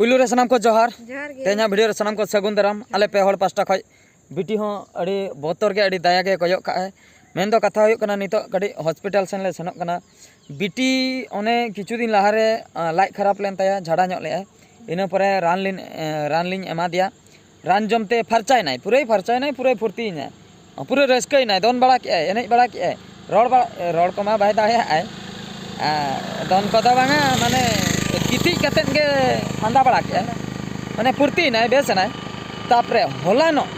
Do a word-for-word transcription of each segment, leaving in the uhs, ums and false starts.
ᱯᱩᱭᱞᱩ ᱨᱮ ᱥᱟᱱᱟᱢ ᱠᱚ ᱡᱚᱦᱟᱨ᱾ ᱡᱚᱦᱟᱨ ᱜᱮ᱾ ᱛᱮᱦᱮᱧᱟᱜ ᱵᱷᱤᱰᱤᱭᱳ ᱨᱮ ᱥᱟᱱᱟᱢ ᱠᱚ ᱥᱟᱹᱜᱩᱱ ᱫᱟᱨᱟᱢ᱾ ᱟᱞᱮ ᱯᱮ ᱦᱚᱲ ᱯᱟᱥᱴᱟ ᱠᱷᱚᱱ ᱵᱤᱴᱤ ᱦᱚᱸ ᱟᱹᱰᱤ ᱵᱚᱛᱚᱨ ᱜᱮ, ᱟᱹᱰᱤ ᱫᱟᱭᱟ ᱜᱮ ᱠᱚᱭᱚᱜ ᱠᱟᱜᱼᱟᱭ᱾ ᱢᱮᱱᱫᱚ ᱠᱟᱛᱷᱟ ᱦᱩᱭᱩᱜ ᱠᱟᱱᱟ, ᱱᱤᱛᱚᱜ ᱠᱟᱹᱴᱤᱡ ᱦᱚᱥᱯᱤᱴᱟᱞ ᱥᱮᱱ ᱞᱮ ᱥᱮᱱᱚᱜ ᱠᱟᱱᱟ᱾ ᱵᱤᱴᱤ ᱚᱱᱮ ᱠᱤᱪᱷᱩ ᱫᱤᱱ ᱞᱟᱦᱟᱨᱮ, ᱟᱸ, ᱞᱟᱡ ᱠᱷᱟᱨᱟᱯ ᱞᱮᱱ ᱛᱟᱭᱟ, ᱡᱷᱟᱲᱟ ᱧᱚᱜ ᱞᱮᱜᱼᱟᱭ᱾ ᱤᱱᱟᱹ ᱯᱚᱨᱮ ᱨᱟᱱ ᱞᱤᱧ, ᱮᱸ, ᱨᱟᱱ ᱞᱤᱧ ᱮᱢᱟ ᱫᱮᱭᱟ᱾ ᱨᱟᱱ ᱡᱚᱢᱛᱮ ᱯᱷᱟᱨᱪᱟᱭᱮᱱᱟᱭ, ᱯᱩᱨᱟᱹᱭ ᱯᱷᱟᱨᱪᱟᱭᱮᱱᱟᱭ, ᱯᱩᱨᱟᱹᱭ ᱯᱷᱩᱨᱛᱤᱭᱮᱱᱟᱭ᱾ ᱯᱩᱨᱟᱹ ᱨᱟᱹᱥᱠᱟᱹᱭᱮᱱᱟᱭ, ᱫᱚᱱ ᱵᱟᱲᱟ ᱠᱮᱜᱼᱟᱭ, ᱮᱱᱮᱡ ᱵᱟᱲᱟ ᱠᱮᱜᱼᱟᱭ᱾ ᱨᱚᱲ ᱵᱟᱲᱟ, ᱨᱚᱲ ᱠᱚᱢᱟ ᱵᱟᱭ ᱫᱟᱲᱮᱭᱟᱜᱼᱟᱭ᱾ ᱟᱨ ᱫᱚᱱ ᱠᱚᱫᱚ ᱵᱟᱝᱟ, ᱢᱟᱱᱮ ᱜᱤᱛᱤᱡ ᱠᱟᱛᱮᱫ ᱜᱮ ᱯᱷᱟᱸᱫᱟ ᱵᱟᱲᱟ ᱠᱮᱜᱼᱟᱭ, ᱢᱟᱱᱮ ᱯᱷᱩᱨᱛᱤᱭᱮᱱᱟᱭ, ᱵᱮᱥ ᱮᱱᱟᱭ᱾ ᱛᱟᱯᱚᱨᱮ ᱦᱚᱞᱟᱱᱚᱜ,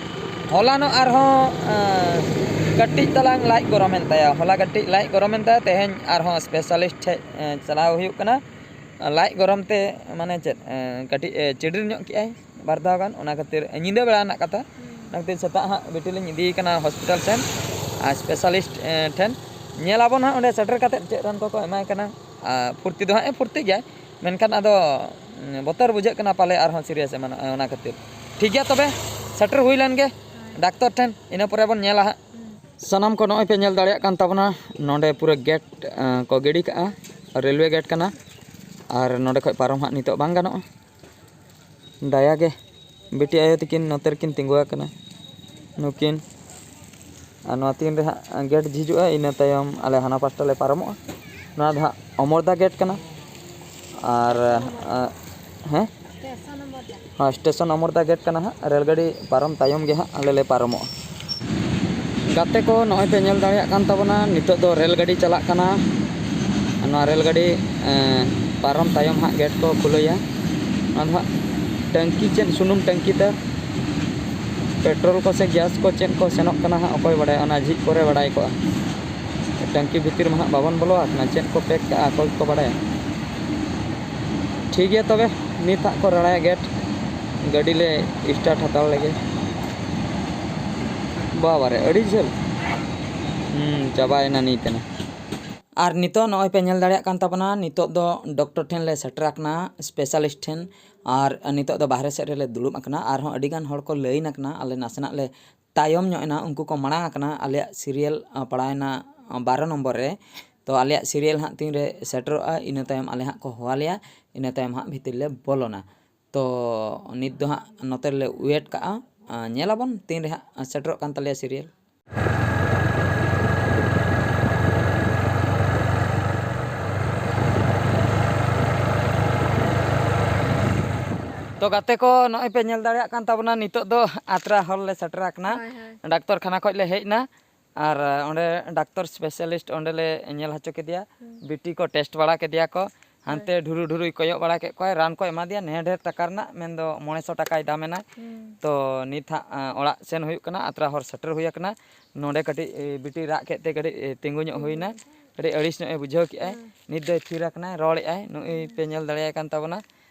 ᱦᱚᱞᱟᱱᱚᱜ ᱟᱨᱦᱚᱸ, ᱟᱸ, ᱠᱟᱹᱴᱤᱡ ᱛᱟᱞᱟᱝ ᱞᱟᱡ ᱜᱚᱨᱚᱢᱮᱱ ᱛᱟᱭᱟ, ᱦᱚᱞᱟ ᱠᱟᱹᱴᱤᱡ ᱞᱟᱡ ᱜᱚᱨᱚᱢᱮᱱ ᱛᱟᱭᱟ, ᱛᱮᱦᱮᱧ ᱟᱨᱦᱚᱸ ᱥᱯᱮᱥᱟᱞᱤᱥᱴ ᱴᱷᱮᱡ, ᱮᱸ, ᱪᱟᱞᱟᱣ ᱦᱩᱭᱩᱜ ᱠᱟᱱᱟ᱾ ᱞᱟᱡ ᱜᱚᱨᱚᱢ ᱛᱮ, ᱢᱟᱱᱮ ᱪᱮᱫ, ᱮᱸ, ᱠᱟᱹᱴᱤᱡ, ᱮ, ᱪᱤᱰᱤᱨ ᱧᱚᱜ ᱠᱮᱜᱼᱟᱭ ᱵᱟᱨ ᱫᱷᱟᱣ ᱜᱟᱱ, ᱚᱱᱟ ᱠᱷᱟᱹᱛᱤᱨ ᱧᱤᱫᱟᱹ ᱵᱮᱲᱟ ᱨᱮᱱᱟᱜ ᱠᱟᱛᱷᱟ, ᱚᱱᱟ ᱠᱷᱟᱹᱛᱤᱨ ᱥᱮᱛᱟᱜ ᱦᱟᱸᱜ ᱵᱤᱴᱤ ᱞᱤᱧ ᱤᱫᱤᱭᱮ ᱠᱟᱱᱟ ᱦᱚᱥᱯᱤᱴᱟᱞ ᱥᱮᱱ, ᱟᱨ ᱥᱯᱮᱥᱟᱞᱤᱥᱴ, ᱮ, ᱴᱷᱮᱱ᱾ ᱧᱮᱞ ᱟᱵᱚᱱ ᱦᱟᱸᱜ ᱚᱸᱰᱮ ᱥᱮᱴᱮᱨ ᱠᱟᱛᱮᱫ ᱪᱮᱫ ᱨᱟᱱ ᱠᱚᱠᱚ ᱮᱢᱟᱭ ᱠᱟᱱᱟ᱾ ᱟᱨ ᱯᱷᱩᱨᱛᱤ ᱫᱚ ᱦᱟᱸᱜ ᱮ ᱯᱷᱩᱨᱛᱤ ᱜᱮᱭᱟᱭ, ᱢᱮᱱᱠᱷᱟᱱ ᱟᱫᱚ, ᱩᱸ, ᱵᱚᱛᱚᱨ ᱵᱩᱡᱷᱟᱹᱜ ᱠᱟᱱᱟ ᱯᱟᱞᱮ ᱟᱨᱦᱚᱸ ᱥᱤᱨᱤᱭᱟᱥ ᱮᱢᱟᱱᱚᱜᱼᱟ, ᱚᱱᱟ ᱠᱷᱟᱹᱛᱤᱨ᱾ ᱴᱷᱤᱠ ᱜᱮᱭᱟ, ᱛᱚᱵᱮ ᱥᱮᱴᱮᱨ ᱦᱩᱭ ᱞᱮᱱ ᱜᱮ ᱰᱟᱠᱛᱚᱨ ᱴᱷᱮᱱ, ᱤᱱᱟᱹ ᱯᱚᱨᱮ ᱵᱚᱱ ᱧᱮᱞᱟ ᱦᱟᱸᱜ᱾ ᱥᱟᱱᱟᱢ ᱠᱚ ᱱᱚᱜᱼᱚᱭ ᱯᱮ ᱧᱮᱞ ᱫᱟᱲᱮᱭᱟᱜ ᱠᱟᱱ ᱛᱟᱵᱚᱱᱟ, ᱱᱚᱰᱮ ᱯᱩᱨᱟᱹ ᱜᱮᱴ, ᱮᱸ, ᱠᱚ ᱜᱤᱰᱤ ᱠᱟᱜᱼᱟ, ᱨᱮᱞᱣᱮ ᱜᱮᱴ ᱠᱟᱱᱟ᱾ ᱟᱨ ᱱᱚᱰᱮ ᱠᱷᱚᱡ ᱯᱟᱨᱚᱢ ᱦᱟᱸᱜ ᱱᱤᱛᱚᱜ ᱵᱟᱝ ᱜᱟᱱᱚᱜᱼᱟ᱾ ᱫᱟᱭᱟ ᱜᱮ ᱵᱤᱴᱤ ᱟᱭᱳ ᱛᱟᱹᱠᱤᱱ ᱱᱚᱛᱮ ᱨᱮᱠᱤᱱ ᱛᱤᱸᱜᱩ ᱟᱠᱟᱱᱟ᱾ ᱱᱩᱠᱤᱱ, ᱟᱨ ᱱᱚᱣᱟ ᱛᱤᱱ ᱨᱮ ᱦᱟᱸᱜ ᱜᱮᱴ ᱡᱷᱤᱡᱚᱜᱼᱟ, ᱤᱱᱟᱹ ᱛᱟᱭᱚᱢ ᱟᱞᱮ ᱦᱟᱱᱟ ᱯᱟᱥᱴᱟ ᱞᱮ ᱯᱟᱨᱚᱢᱚᱜᱼᱟ᱾ ᱱᱚᱣᱟ ᱫᱚ ᱦᱟᱸᱜ ᱚᱢᱚᱨᱫᱟ ᱜᱮᱴ ᱠᱟᱱᱟ᱾ ᱟᱨ, ᱟᱸ, ᱦᱮᱸ? ᱦᱮᱸ, ᱥᱴᱮᱥᱚᱱ ᱚᱢᱚᱨᱫᱟ ᱜᱮᱴ ᱠᱟᱱᱟ ᱦᱟᱸᱜ᱾ ᱨᱮᱹᱞ ᱜᱟᱹᱰᱤ ᱯᱟᱨᱚᱢ ᱛᱟᱭᱚᱢ ᱜᱮ ᱦᱟᱸᱜ ᱟᱞᱮ ᱞᱮ ᱯᱟᱨᱚᱢᱚᱜᱼᱟ᱾ ᱜᱟᱛᱮ ᱠᱚ, ᱱᱚᱜᱼᱚᱭ ᱯᱮ ᱧᱮᱞ ᱫᱟᱲᱮᱭᱟᱜ ᱠᱟᱱ ᱛᱟᱵᱚᱱᱟ, ᱱᱤᱛᱚᱜ ᱫᱚ ᱨᱮᱹᱞ ᱜᱟᱹᱰᱤ ᱪᱟᱞᱟᱜ ᱠᱟᱱᱟ᱾ ᱱᱚᱣᱟ ᱨᱮᱹᱞ ᱜᱟᱹᱰᱤ, ᱮᱸ, ᱯᱟᱨᱚᱢ ᱛᱟᱭᱚᱢ ᱦᱟᱸᱜ ᱜᱮᱴ ᱠᱚ ᱠᱷᱩᱞᱟᱹᱭᱟ᱾ ᱚᱱᱟ ᱫᱚ ᱦᱟᱸᱜ ᱴᱟᱹᱝᱠᱤ, ᱪᱮᱫ ᱥᱩᱱᱩᱢ ᱴᱟᱹᱝᱠᱤ ᱛᱮ ᱯᱮᱴᱨᱳᱞ ᱠᱚ ᱥᱮ ᱜᱮᱥ ᱠᱚ ᱪᱮᱫ ᱠᱚ ᱥᱮᱱᱚᱜ ᱠᱟᱱᱟ ᱦᱟᱸᱜ, ᱚᱠᱚᱭ ᱵᱟᱰᱟᱭᱟ, ᱚᱱᱟ ᱡᱷᱤᱡ ᱯᱚᱨᱮ ᱵᱟᱰᱟᱭ ᱠᱚᱜᱼᱟ᱾ ᱴᱟᱹᱝᱠᱤ ᱵᱷᱤᱛᱤᱨ ᱢᱟ ᱦᱟᱸᱜ ᱵᱟᱵᱚᱱ ᱵᱚᱞᱚ ᱟᱠᱟᱱᱟ, ᱪᱮᱫ ᱠᱚ ᱯᱮᱠ ᱠᱟᱜᱼᱟ ᱚᱠᱚᱭ ᱠᱚ ᱵᱟᱰᱟᱭᱟ᱾ ᱴᱷᱤᱠ ᱜᱮᱭᱟ, ᱛᱚᱵᱮ ᱱᱤᱛ ᱦᱟᱸᱜ ᱠᱚ ᱨᱟᱲᱟᱭᱟ ᱜᱮᱴ, ᱜᱟᱹᱰᱤ ᱞᱮ ᱥᱴᱟᱨᱴ ᱦᱟᱛᱟᱲ ᱞᱮᱜᱮ᱾ ᱵᱟᱵᱟᱨᱮ, ᱟᱹᱰᱤ ᱡᱷᱟᱹᱞ᱾ ᱦᱩᱸ, ᱪᱟᱵᱟᱭᱮᱱᱟ ᱱᱤᱛ ᱮᱱᱟ᱾ ᱟᱨ ᱱᱤᱛᱚᱜ ᱱᱚᱜᱼᱚᱭ ᱯᱮ ᱧᱮᱞ ᱫᱟᱲᱮᱭᱟᱜ ᱠᱟᱱ ᱛᱟᱵᱚᱱᱟ, ᱱᱤᱛᱚᱜ ᱫᱚ ᱰᱚᱠᱴᱚᱨ ᱴᱷᱮᱱ ᱞᱮ ᱥᱮᱴᱮᱨ ᱟᱠᱟᱱᱟ, ᱥᱯᱮᱥᱟᱞᱤᱥᱴ ᱴᱷᱮᱱ᱾ ᱟᱨ ᱱᱤᱛᱚᱜ ᱫᱚ ᱵᱟᱦᱨᱮ ᱥᱮᱫ ᱨᱮᱞᱮ ᱫᱩᱲᱩᱵ ᱟᱠᱟᱱᱟ᱾ ᱟᱨᱦᱚᱸ ᱟᱹᱰᱤ ᱜᱟᱱ ᱦᱚᱲ ᱠᱚ ᱞᱟᱹᱭᱤᱱ ᱟᱠᱟᱱᱟ, ᱟᱞᱮ ᱱᱟᱥᱮᱱᱟᱜ ᱞᱮ ᱛᱟᱭᱚᱢ ᱧᱚᱜ ᱮᱱᱟ, ᱩᱱᱠᱩ ᱠᱚ ᱢᱟᱲᱟᱝ ᱟᱠᱟᱱᱟ᱾ ᱟᱞᱮᱭᱟᱜ ᱥᱤᱨᱤᱭᱟᱞ, ᱟ, ᱯᱟᱲᱟᱣᱮᱱᱟ, ᱟ, ᱵᱟᱨᱚ ᱱᱚᱢᱵᱚᱨ ᱨᱮ᱾ ᱛᱚ ᱟᱞᱮᱭᱟᱜ ᱥᱤᱨᱤᱭᱟᱞ ᱦᱟᱸᱜ ᱛᱤᱱᱨᱮ ᱥᱮᱴᱮᱨᱚᱜᱼᱟ, ᱤᱱᱟᱹ ᱛᱟᱭᱚᱢ ᱟᱞᱮ ᱦᱟᱸᱜ ᱠᱚ ᱦᱚᱦᱚᱣᱟᱞᱮᱭᱟ, ᱤᱱᱟᱹ ᱛᱟᱭᱚᱢ ᱦᱟᱸᱜ ᱵᱷᱤᱛᱤᱨ ᱞᱮ ᱵᱚᱞᱚᱱᱟ᱾ ᱛᱚ ᱱᱤᱛ ᱫᱚ ᱦᱟᱸᱜ ᱱᱚᱛᱮ ᱨᱮᱞᱮ ᱣᱮᱴ ᱠᱟᱜᱼᱟ᱾ ᱟᱸ, ᱧᱮᱞᱟᱵᱚᱱ ᱛᱤᱱ ᱨᱮ ᱦᱟᱸᱜ ᱥᱮᱴᱮᱨᱚᱜ ᱠᱟᱱ ᱛᱟᱞᱮᱭᱟ ᱥᱤᱨᱤᱭᱟᱞ᱾ ᱛᱚ ᱜᱟᱛᱮ ᱠᱚ, ᱱᱚᱜᱼᱚᱭ ᱯᱮ ᱧᱮᱞ ᱫᱟᱲᱮᱭᱟᱜ ᱠᱟᱱ ᱛᱟᱵᱚᱱᱟ, ᱱᱤᱛᱚᱜ ᱫᱚ ᱟᱛᱨᱟ ᱦᱚᱞ ᱞᱮ ᱥᱮᱴᱮᱨ ᱟᱠᱟᱱᱟ᱾ ᱦᱳᱭ, ᱦᱳᱭ᱾ ᱰᱟᱠᱛᱚᱨ ᱠᱷᱟᱱᱟ ᱠᱷᱚᱡ ᱞᱮ ᱦᱮᱡ ᱮᱱᱟ, ᱟᱨ ᱚᱸᱰᱮ ᱰᱟᱠᱛᱚᱨ specialist ᱚᱸᱰᱮ ᱞᱮ ᱧᱮᱞ ᱦᱚᱪᱚ ᱠᱮᱫᱮᱭᱟ᱾ ᱦᱩᱸ᱾ ᱵᱤᱴᱤ ᱠᱚ ᱴᱮᱥᱴ ᱵᱟᱲᱟ ᱠᱮᱫᱮᱭᱟ ᱠᱚ, ᱦᱳᱭ᱾ ᱦᱟᱱᱛᱮ ᱰᱷᱩᱨᱩ ᱰᱷᱩᱨᱩᱭ ᱠᱚᱭᱚᱜ ᱵᱟᱲᱟ ᱠᱮᱫ ᱠᱚᱣᱟᱭ, ᱨᱟᱱ ᱠᱚ ᱮᱢᱟ ᱫᱮᱭᱟ, ᱱᱮ ᱰᱷᱮᱨ ᱴᱟᱠᱟ ᱨᱮᱱᱟᱜ, ᱢᱮᱱᱫᱚ ᱢᱚᱬᱮ ᱥᱚ ᱴᱟᱠᱟᱭ ᱫᱟᱢ ᱮᱱᱟ᱾ ᱦᱩᱸ᱾ ᱛᱚ ᱱᱤᱛ ᱦᱟᱸᱜ, ᱟᱸ, ᱚᱲᱟᱜ ᱥᱮᱱ ᱦᱩᱭᱩᱜ ᱠᱟᱱᱟ, ᱟᱛᱨᱟ ᱦᱚᱨ ᱥᱮᱴᱮᱨ ᱦᱩᱭ ᱟᱠᱟᱱᱟ᱾ ᱱᱚᱰᱮ ᱠᱟᱹᱴᱤᱡ, ᱮ, ᱵᱤᱴᱤ ᱨᱟᱜ ᱠᱮᱫ ᱛᱮ ᱠᱟᱹᱴᱤᱡ, ᱮ, ᱛᱤᱸᱜᱩ ᱧᱚᱜ ᱦᱩᱭᱱᱟ, ᱦᱩᱸ᱾ ᱠᱟᱹᱴᱤᱡ ᱟᱹᱲᱤᱥ ᱧᱚᱜ ᱮ ᱵᱩᱡᱷᱟᱹᱣ ᱠᱮᱜᱼᱟᱭ᱾ ᱦᱩᱸ᱾ ᱱᱤᱛ ᱫᱚᱭ ᱛᱷᱤᱨ ᱟᱠᱟᱱᱟᱭ, ᱨᱚᱲᱮᱜᱼᱟᱭ, ᱱᱩᱜᱼᱩᱭ ᱯᱮ ᱧᱮᱞ ᱫᱟᱲᱮᱭᱟᱭ ᱠᱟᱱ ᱛᱟᱵᱚᱱᱟ᱾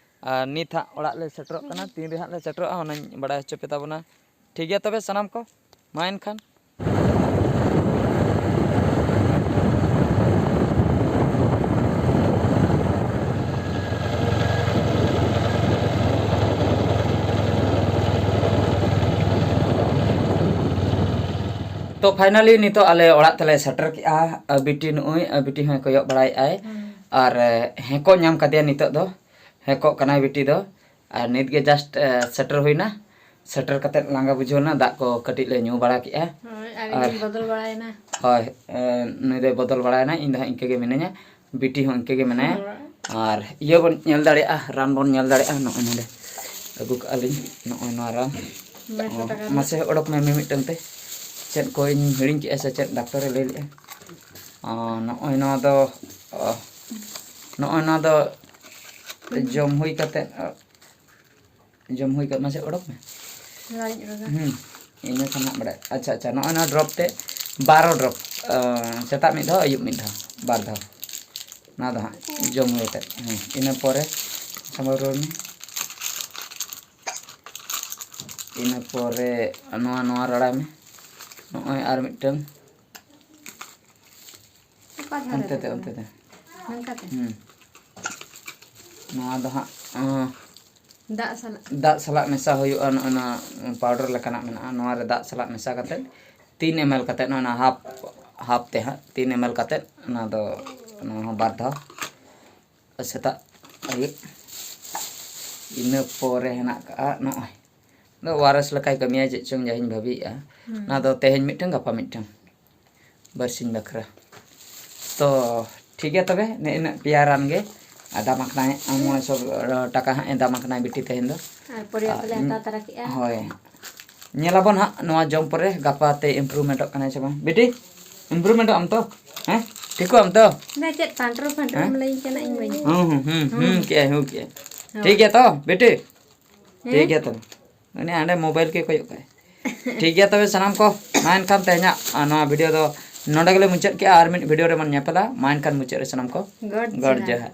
ᱟᱨ ᱱᱤᱛ ᱦᱟᱸᱜ ᱚᱲᱟᱜ ᱞᱮ ᱥᱮᱴᱮᱨᱚᱜ ᱠᱟᱱᱟ, ᱛᱤᱱ ᱨᱮ ᱦᱟᱸᱜ ᱞᱮ ᱥᱮᱴᱮᱨᱚᱜᱼᱟ ᱚᱱᱟᱧ ᱵᱟᱲᱟᱭ ᱦᱚᱪᱚ ᱯᱮ ᱛᱟᱵᱚᱱᱟ᱾ ᱴᱷᱤᱠ ᱜᱮᱭᱟ ᱛᱚᱵᱮ ᱥᱟᱱᱟᱢ ᱠᱚ, ᱢᱟ ᱮᱱᱠᱷᱟᱱ᱾ ᱛᱚ finally ᱱᱤᱛᱚᱜ ᱟᱞᱮ ᱚᱲᱟᱜ ᱛᱮᱞᱮ ᱥᱮᱴᱮᱨ ᱠᱮᱜᱼᱟ᱾ ᱟᱨ ᱵᱤᱴᱤ ᱱᱩᱜᱼᱩᱭ, ᱟᱨ ᱵᱤᱴᱤ ᱦᱚᱸᱭ ᱠᱚᱭᱚᱜ ᱵᱟᱲᱟᱭᱮᱫᱼᱟᱭ᱾ ᱦᱩᱸ᱾ ᱟᱨ, ᱮ, ᱦᱮᱸᱠᱚ ᱧᱟᱢ ᱠᱟᱫᱮᱭᱟ ᱱᱤᱛᱚᱜ ᱫᱚ᱾ ᱦᱮᱸᱠᱚᱜ ᱠᱟᱱᱟᱭ ᱵᱤᱴᱤ ᱫᱚ᱾ ᱟᱨ ᱱᱤᱛ ᱜᱮ just, ᱮ, ᱥᱮᱴᱮᱨ ᱦᱩᱭᱱᱟ᱾ ᱥᱮᱴᱮᱨ ᱠᱟᱛᱮᱫ ᱞᱟᱸᱜᱟ ᱵᱩᱡᱷᱟᱹᱣ ᱮᱱᱟ, ᱫᱟᱜ ᱠᱚ ᱠᱟᱹᱴᱤᱡ ᱞᱮ ᱧᱩ ᱵᱟᱲᱟ ᱠᱮᱜᱼᱟ᱾ ᱦᱳᱭ, ᱟᱨ ᱟᱨ ᱤᱧ ᱵᱚᱫᱚᱞ ᱵᱟᱲᱟᱭᱮᱱᱟ᱾ ᱦᱳᱭ, ᱮ, ᱱᱩᱭ ᱫᱚᱭ ᱵᱚᱫᱚᱞ ᱵᱟᱲᱟᱭᱮᱱᱟ, ᱤᱧ ᱫᱚ ᱦᱟᱸᱜ ᱤᱱᱠᱟᱹ ᱜᱮ ᱢᱤᱱᱟᱹᱧᱟ, ᱵᱤᱴᱤ ᱦᱚᱸ ᱤᱱᱠᱟᱹ ᱜᱮ ᱢᱮᱱᱟᱭᱟ᱾ ᱦᱳᱭ᱾ ᱟᱨ ᱤᱭᱟᱹ ᱵᱚᱱ ᱧᱮᱞ ᱫᱟᱲᱮᱭᱟᱜᱼᱟ, ᱨᱟᱱ ᱵᱚᱱ ᱧᱮᱞ ᱫᱟᱲᱮᱭᱟᱜᱼᱟ ᱱᱚᱜᱼᱚᱭ ᱱᱚᱰᱮ᱾ ᱟᱹᱜᱩ ᱠᱟᱜᱼᱟ ᱞᱤᱧ ᱱᱚᱜᱼᱚᱭ ᱱᱚᱣᱟ ᱨᱟᱱ᱾ ᱢᱮᱥᱟ ᱚ, ᱴᱟᱠᱟ ᱨᱮᱱᱟᱜ᱾ ᱢᱟᱥᱮ ᱚᱰᱚᱠ ᱢᱮ ᱢᱤᱢᱤᱫᱴᱟᱝ ᱛᱮ᱾ ᱪᱮᱫ ᱠᱚᱧ ᱦᱤᱲᱤᱧ ᱠᱮᱜᱼᱟ ᱥᱮ ᱪᱮᱫ ᱰᱟᱠᱛᱚᱨᱮ ᱞᱟᱹᱭ ᱞᱮᱜᱼᱟ? ᱚ, ᱱᱚᱜᱼᱚᱭ ᱱᱚᱣᱟ ᱫᱚ, ᱚ, ᱱᱚᱜᱼᱚᱭ ᱱᱚᱣᱟ ᱫᱚ ᱦᱩᱸ᱾ ᱡᱚᱢ ᱦᱩᱭ ᱠᱟᱛᱮᱫ, ᱚ, ᱡᱚᱢ ᱦᱩᱭ ᱠᱟᱛᱮᱫ ᱢᱟᱥᱮ ᱚᱰᱚᱠ ᱢᱮ᱾ ᱞᱟᱡ ᱨᱮ᱾ ᱦᱩᱸ, ᱤᱱᱟᱹ ᱠᱷᱟᱱ ᱦᱟᱸᱜ ᱵᱟᱲᱟᱭ᱾ ᱟᱪᱪᱷᱟ, ᱟᱪᱪᱷᱟ, ᱱᱚᱜᱼᱚᱭ ᱱᱚᱣᱟ drop ᱛᱮ ᱵᱟᱨᱚ drop, ᱚ, ᱥᱮᱛᱟᱜ ᱢᱤᱫ ᱫᱷᱟᱣ, ᱟᱹᱭᱩᱵ ᱢᱤᱫ ᱫᱷᱟᱣ, ᱵᱟᱨ ᱫᱷᱟᱣ᱾ ᱱᱚᱣᱟ ᱫᱚ ᱦᱟᱸᱜ ᱡᱚᱢ ᱦᱩᱭ ᱠᱟᱛᱮᱫ᱾ ᱦᱮᱸ, ᱤᱱᱟᱹ ᱯᱚᱨᱮ ᱥᱟᱢᱵᱟᱣ ᱨᱩᱣᱟᱹᱲ ᱢᱮ᱾ ᱤᱱᱟᱹ ᱯᱚᱨᱮ ᱱᱚᱣᱟ, ᱱᱚᱣᱟ ᱨᱟᱲᱟᱭ ᱢᱮ᱾ ᱱᱚᱜᱼᱚᱭ ᱟᱨ ᱢᱤᱫᱴᱟᱝ᱾ ᱚᱠᱟ ᱫᱷᱟᱨᱮ ᱚᱱᱛᱮ ᱛᱮ, ᱛᱮ ᱠᱟᱱᱟ? ᱚᱱᱛᱮ ᱛᱮ᱾ ᱱᱚᱝᱠᱟ ᱛᱮ? ᱦᱩᱸ᱾ ᱱᱚᱣᱟ ᱫᱚ ᱦᱟᱸᱜ, ᱟᱸ, ᱫᱟᱜ ᱥᱟᱞᱟᱜ? ᱫᱟᱜ ᱥᱟᱞᱟᱜ ᱢᱮᱥᱟ ᱦᱩᱭᱩᱜᱼᱟ᱾ ᱱᱚᱜᱼᱚᱭ ᱱᱚᱣᱟ powder ᱞᱮᱠᱟᱱᱟᱜ ᱢᱮᱱᱟᱜᱼᱟ, ᱱᱚᱣᱟ ᱨᱮ ᱫᱟᱜ ᱥᱟᱞᱟᱜ ᱢᱮᱥᱟ ᱠᱟᱛᱮᱫ ᱛᱤᱱ M L ᱠᱟᱛᱮᱫ, ᱱᱚᱜᱼᱚᱭ ᱱᱚᱣᱟ half, half ᱛᱮ ᱦᱟᱸᱜ ᱛᱤᱱ M L ᱠᱟᱛᱮᱫ, ᱚᱱᱟ ᱫᱚ, ᱱᱚᱣᱟ ᱦᱚᱸ ᱵᱟᱨ ᱫᱷᱟᱣ᱾ ᱥᱮᱛᱟᱜ ᱟᱹᱭᱩᱵ᱾ ᱤᱱᱟᱹ ᱯᱚᱨᱮ ᱦᱮᱱᱟᱜ ᱠᱟᱜᱼᱟ ᱱᱚᱜᱼᱚᱭ, ᱫᱚ ᱳᱟᱨᱮᱥ ᱞᱮᱠᱟᱭ ᱠᱟᱹᱢᱤᱭᱟ, ᱪᱮᱫ ᱪᱚᱝ ᱡᱟᱦᱟᱸᱧ ᱵᱷᱟᱹᱵᱤᱭᱮᱫᱼᱟ᱾ ᱚᱱᱟ ᱫᱚ ᱛᱮᱦᱮᱧ ᱢᱤᱫᱴᱟᱝ, ᱜᱟᱯᱟ ᱢᱤᱫᱴᱟᱝ, ᱵᱟᱨᱥᱤᱧ ᱵᱟᱠᱷᱨᱟ᱾ ᱛᱚ ᱴᱷᱤᱠ ᱜᱮᱭᱟ ᱛᱚᱵᱮ, ᱱᱮᱜᱼᱮ ᱤᱱᱟᱹᱜ ᱯᱮᱭᱟ ᱨᱟᱱ ᱜᱮ ᱮᱢᱟᱢ ᱠᱟᱱᱟᱭ, ᱢᱚᱬᱮ ᱥᱚ ᱴᱟᱠᱟ ᱦᱟᱸᱜ ᱮᱢᱟᱢ ᱠᱟᱱᱟᱭ ᱵᱤᱴᱤ ᱛᱮᱦᱮᱧ ᱫᱚ᱾ ᱟᱨ ᱯᱚᱨᱮ ᱫᱚᱞᱮ ᱦᱟᱛᱟᱣ ᱛᱟᱨᱟ ᱠᱮᱜᱼᱟ᱾ ᱦᱳᱭ, ᱧᱮᱞᱟᱵᱚᱱ ᱦᱟᱸᱜ ᱱᱚᱣᱟ ᱡᱚᱢ ᱯᱚᱨᱮ ᱜᱟᱯᱟ ᱛᱮ ᱤᱢᱯᱨᱩᱵᱷᱢᱮᱱᱴᱚᱜ ᱠᱟᱱᱟᱭ ᱥᱮ ᱵᱟᱝ᱾ ᱵᱤᱴᱤ, ᱤᱢᱯᱨᱩᱵᱷᱢᱮᱱᱴᱚᱜ ᱟᱢ ᱛᱚ? ᱦᱮᱸ, ᱴᱷᱤᱠᱚᱜ ᱟᱢ ᱛᱚ? ᱫᱟ ᱪᱮᱫ ᱯᱟᱱᱴᱨᱩ ᱯᱟᱱᱴᱨᱩ ᱦᱮᱸ? ᱮᱢ ᱞᱟᱹᱭᱟᱹᱧ ᱠᱟᱱᱟ ᱤᱧ ᱵᱟᱹᱧ ᱦᱩᱸ ᱦᱩᱸ ᱦᱩᱸ ᱦᱩᱸ ᱦᱩᱸ᱾ ᱠᱮᱜᱼᱟᱭ, ᱦᱩᱸ ᱠᱮᱜᱼᱟᱭ᱾ ᱦᱳᱭ᱾ ᱴᱷᱤᱠ ᱜᱮᱭᱟ ᱛᱚ ᱵᱤᱴᱤ? ᱦᱮᱸ? ᱴᱷᱤᱠ ᱜᱮᱭᱟ ᱛᱚᱵᱮ᱾ ᱩᱱᱤ ᱦᱟᱸᱰᱮ ᱢᱳᱵᱟᱭᱤᱞ ᱜᱮ ᱠᱚᱭᱚᱜ ᱠᱟᱜᱼᱟᱭ᱾ ᱴᱷᱤᱠ ᱜᱮᱭᱟ ᱛᱚᱵᱮ ᱥᱟᱱᱟᱢ ᱠᱚ, ᱢᱟ ᱮᱱᱠᱷᱟᱱ ᱛᱮᱦᱮᱧᱟᱜ, ᱟ, ᱱᱚᱣᱟ ᱵᱷᱤᱰᱤᱭᱳ ᱫᱚ ᱱᱚᱰᱮ ᱜᱮᱞᱮ ᱢᱩᱪᱟᱹᱫ ᱠᱮᱜᱼᱟ᱾ ᱟᱨ ᱢᱤᱫ ᱵᱷᱤᱰᱤᱭᱳ ᱨᱮᱵᱚᱱ ᱧᱮᱯᱮᱞᱟ᱾ ᱢᱟ ᱮᱱᱠᱷᱟᱱ ᱢᱩᱪᱟᱹᱫ ᱨᱮ ᱥᱟᱱᱟᱢ ᱠᱚ ᱜᱚᱰ ᱜᱚᱰ ᱡᱚᱦᱟᱨ᱾ ᱡᱚᱦᱟᱨ᱾